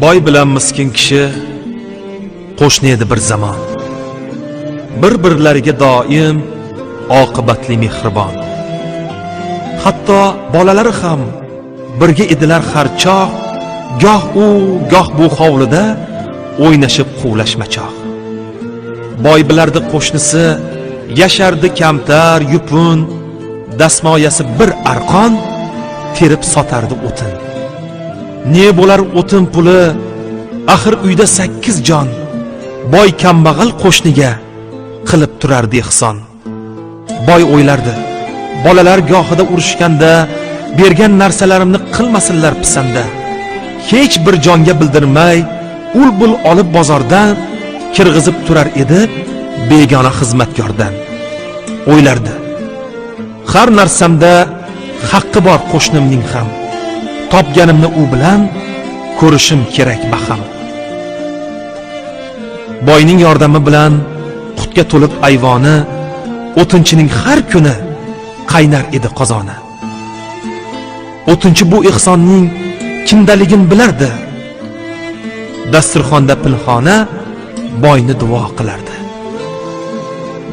Boy bilan miskin kishi qo'shni edi bir zamon. Bir-birlariga doim oqibatli mehribon. Hatto bolalari ham birga edilar har choq, goh u, goh bu hovlida o'ynashib quvlashmachoq. Boy bilardi qo'shnisi yashardi kamtar, yupun, dastmoyasi bir arqon terib sotardi o'tin. Ne bo'lar o'tin puli, axir uyda 8 jon. Boy kambag'al qo'shniga qilib turardi ehson. Boy o'ylardi, bolalar gohida urushganda bergan narsalarimni qilmasinlar pisanda. Hech bir jonga bildirmay ul-bul olib bozordan kirg'izib turar edi begona xizmatkordan. O'ylardi, har narsamda haqqi bor qo'shnimning ham. Topganimni u bilan ko'rishim kerak baham. Boyning yordami bilan qutga to'lib ayvoni, o'tinchining har kuni qaynar edi qozoni. O'tinchi bu ehsonning kimdaligin bilardi. Dasturxonda pinxona boyni duo qilardi.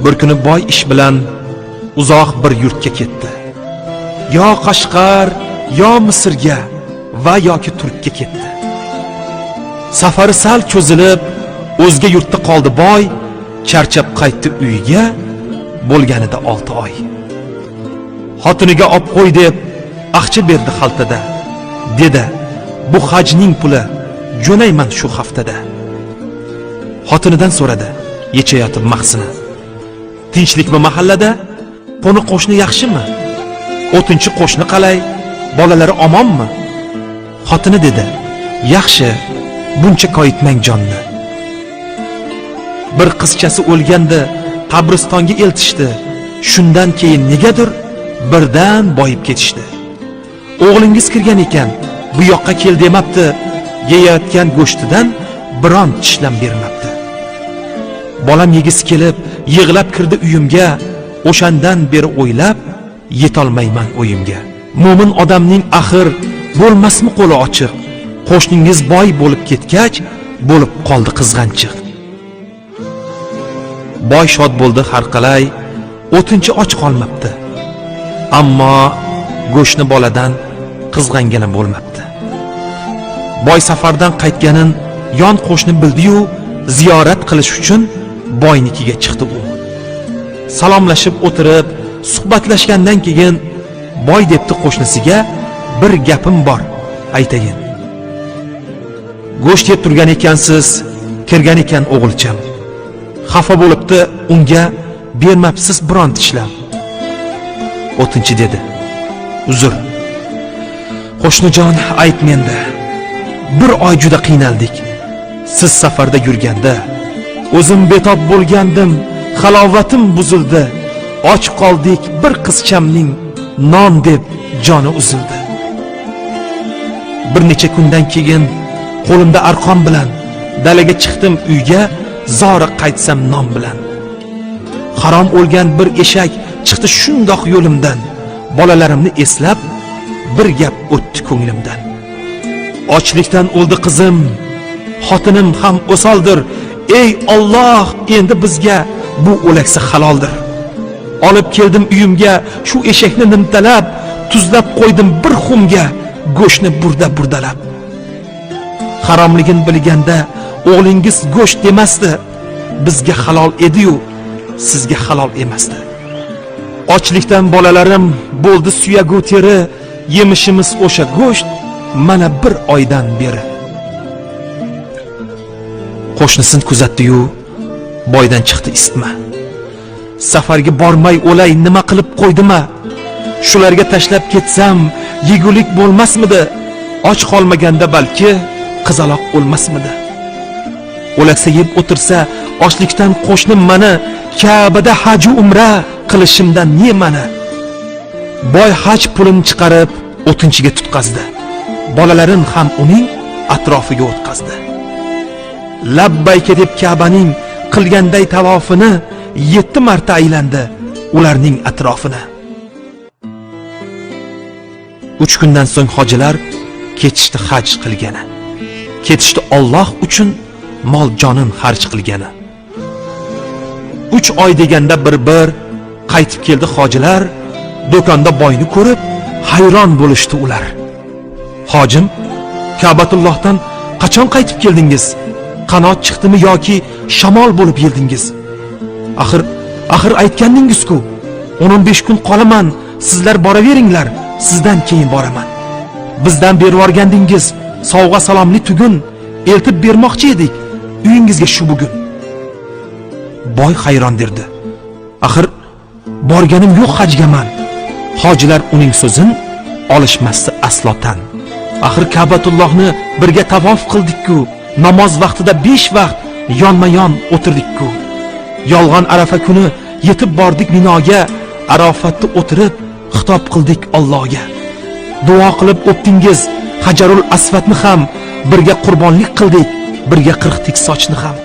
Bir kuni boy ish bilan uzoq bir yurtga ketdi. Yo Qashqar, yo Misrga va yoki Turkka ketdi. Safari sal cho'zilib, o'zga yurtda qoldi boy, charchab qaytdi uyiga, bo'lganida 6 oy. Xotiniga ob qo'y deb aqcha berdi xaltada. Dedi, bu hajning puli, jo'nayman shu haftada. Xotinidan so'radi, yechayotib mahsini. Tinchlikmi mahallada? Qo'ni qo'shni yaxshimi? O'tinchi qo'shni qalay? Bolalari omonmi? Xotini dedi, yaxshi, buncha koyitmang jonni. Bir qizchasi o'lganda qabristonga eltishdi. Shundan keyin negadir birdan boyib ketishdi. O'g'lingiz kirgan ekan, bu yoqqa kel demabdi, yeyayotgan go'shtidan biron tishlam bermabdi. Bolam yegisi kelib, yig'lab kirdi uyimga, o'shandan beri o'ylab yetolmayman o'yimga. Mo'min odamning axir bo'lmasmi qo'li ochiq? Qo'shningiz boy bo'lib ketgach, bo'lib qoldi qizg'anchiq. Boy shod bo'ldi har qalay, o'tinchi och qolmabdi. Ammo go'shtni boladan qizg'angani bo'lmabdi. Boy safardan qaytganin yon qo'shni bildi-yu, ziyorat qilish uchun boynikiga chiqdi u. Salomlashib o'tirib, suhbatlashgandan keyin boy debdi qo'shnisiga, bir gapim bor, aytayin. Go'sht yeb turgan ekansiz, kirgan ekan o'g'ilcham. Xafa bo'libdi, unga bermabsiz biron tishlam. O'tinchi dedi, uzr, qo'shnijon, ayb menda. Bir oy juda qiynaldik. Siz safarda yurganda o'zim betob bo'lgandim, halovatim buzildi. Och qoldik, bir qizchamning non deb joni uzildi. Bir necha kundan keyin qo'limda arqon bilan dalaga chiqdim uyga, zora qaytsam non bilan. Harom o'lgan bir eshak chiqdi shundoq yo'limdan. Bolalarimni eslab bir gap o'tdi ko'nglimdan. Ochlikdan o'ldi qizim, xotinim ham o'soldir. Ey Alloh, endi bizga bu o'laksa haloldir. Olib keldim uyimga shu eshakni nimtalab, tuzlab qo'ydim bir xumga go'shtni burda-burdalab. Haromligin bilganda o'g'lingiz go'sht demasdi, bizga halol edi-yu, sizga halol emasdi. Ochlikdan bolalarim bo'ldi suyagu teri, yemishimiz o'sha go'sht mana bir oydan beri. Qo'shnisini kuzatdi-yu, boydan chiqdi isitma. Safarga bormay o'lay nima qilib qo'ydima? Shularga tashlab ketsam yegulik bo'lmasmidi? Och qolmaganda balki qizaloq o'lmasmidi? O'laksa yeb o'tirsa ochlikdan qo'shnim mani Ka'bada haj umra qilishimdan ne ma'ni? Boy haj pulini chiqarib o'tinchiga tutqazdi. Bolalarin ham uning atrofiga o'tqazdi. Labbayka deb Ka'baning qilganday tavofini 7 marta aylandi ularning atrofini. 3 kundan so'ng hojilar ketishdi haj qilgani. Ketishdi Alloh uchun mol jonin xarj qilgani. 3 oy deganda bir-bir qaytib keldi hojilar. Do'konda boyni ko'rib hayron bo'lishdi ular. Hojim, Ka'batullohdan qachon qaytib keldingiz? Qanot chiqdimi yoki shamol bo'lib yeldingiz? Axir aytgandingiz-ku, 10-15 kun qolaman, sizlar boraveringlar, sizdan keyin boraman. Bizdan berib yuborgandingiz sovg'a salomli tugun, eltib bermoqchi edik uyingizga shu bugun. Boy hayron derdi. Axir borganim yo'q hajgaman. Hojilar uning so'zini olishmasdi aslotan. Axir Ka'batullohni birga tavof qildik-ku, namoz vaqtida 5 vaqt yonma-yon o'tirdik-ku. Yolg'on Arafa kuni yetib bordik Minoga, Arofatda o'tirib xitob qildik Allohga. Duo qilib o'pdingiz Hajarul Asvatni ham, birga qurbonlik qildik, birga qirqdik sochni ham.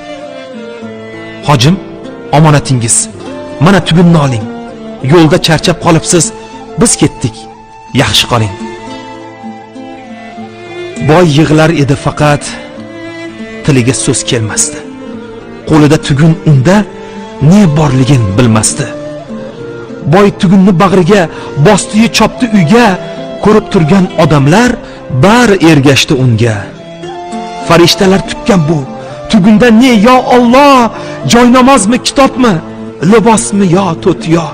Hojim, omonatingiz, mana tugunni oling. Yo'lda charchab qolibsiz, biz ketdik, yaxshi qoling. Boy yig'lar edi, faqat tiliga so'z kelmasdi. Qo'lida tugun unda ne borligin bilmasdi. Boy tugunni bag'riga bosdi-yu chopdi uyga. Ko'rib turgan odamlar bari ergashdi unga. Farishtalar tukkan bu tugunda ne yo Alloh, joy namozmi, kitobmi, libosmi yo to'tiyo.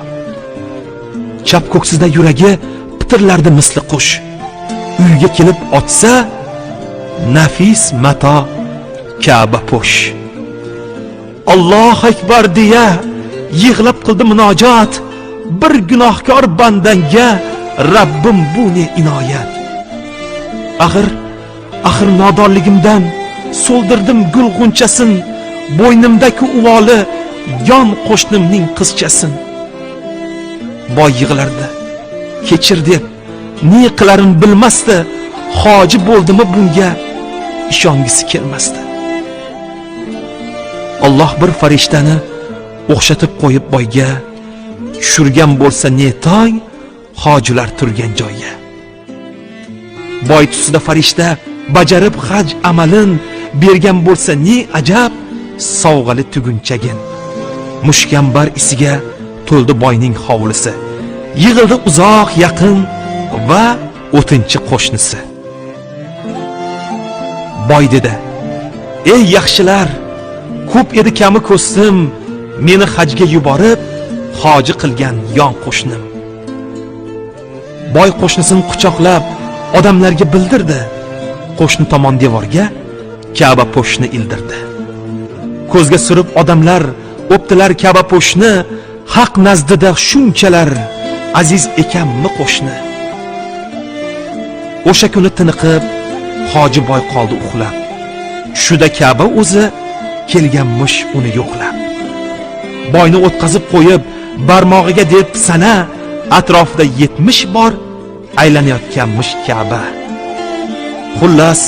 Chap ko'ksida yuragi pitirlardi misli qush. Uyga kelib otsa nafis mato Ka'ba po'sh. Allohu akbar deya yig'lab qildi munojot. Bir gunohkor bandanga Rabbim bu ne inoyat. Axir nodonligimdan so'ldirdim gul g'unchasin, bo'ynimdagi uvoli yon qo'shnimning qizchasin. Boy yig'lardi, kechir deb ne qilarini bilmasdi. Hoji bo'ldimi bunga ishongisi kelmasdi. Alloh bir farishtani o'xshatib qo'yib boyga, tushirgan bo'lsa ne tong hojilar turgan joyga. Boy tusida farishta bajarib haj amalin, bergan bo'lsa ne ajab sovg'ali tugunchagin. Mushkambar isiga to'ldi boyning hovlisi. Yig'ildi uzoq yaqin va o'tinchi qo'shnisi. Boy dedi: "Ey yaxshilar, ko'p edi kami ko'stim, meni hajga yuborib hoji qilgan yon qo'shnim." Boy qo'shnisini quchoqlab odamlarga bildirdi. Qo'shni tomon devorga Ka'ba po'shni ildirdi. Ko'zga surib odamlar o'pdilar Ka'ba po'shni. Haq nazdida shunchalar aziz ekanmi qo'shni. O'sha kuni tiniqib hoji boy qoldi uxlab. Tushida Ka'ba o'zi kelganmish uni yo'qlab. Boyni o'tqazib qo'yib barmog'iga deb sana, atrofida 70 bor aylanayotganmish Ka'ba. Xullas,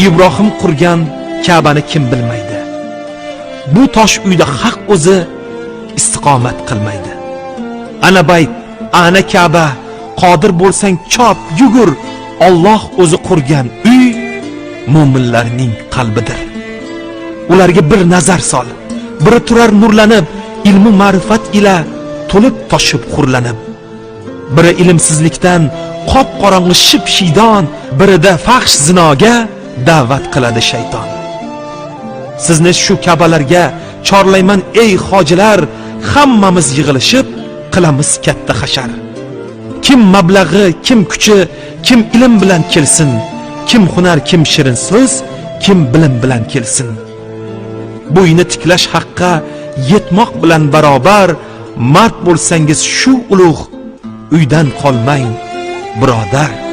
Ibrohim qurgan Ka'bani kim bilmaydi? Bu tosh uyda haq o'zi istiqomat qilmaydi. Ana bayt, ana Ka'ba, qodir bo'lsang chop, yugur. Alloh o'zi qurgan uy mo'minlarning qalbidir. Ularga bir nazar sol. Biri turar nurlanib, ilmu ma'rifat ila to'lib toshib xurlanib. Biri ilmsizlikdan qop-qorong'i ship-shiydon, birida fahsh zinoga da'vat qiladi shayton. Sizni shu Ka'balarga chorlayman ey hojilar, hammamiz yig'ilishib qilamiz katta hashar. Kim mablag'i, kim kuchi, kim ilm bilan kelsin, kim hunar, kim shirin so'z, kim bilim bilan kelsin. Bo'yni tiklash haqqa yetmoq bilan barobar, mard bo'lsangiz shu ulug' uydan qolmang birodar.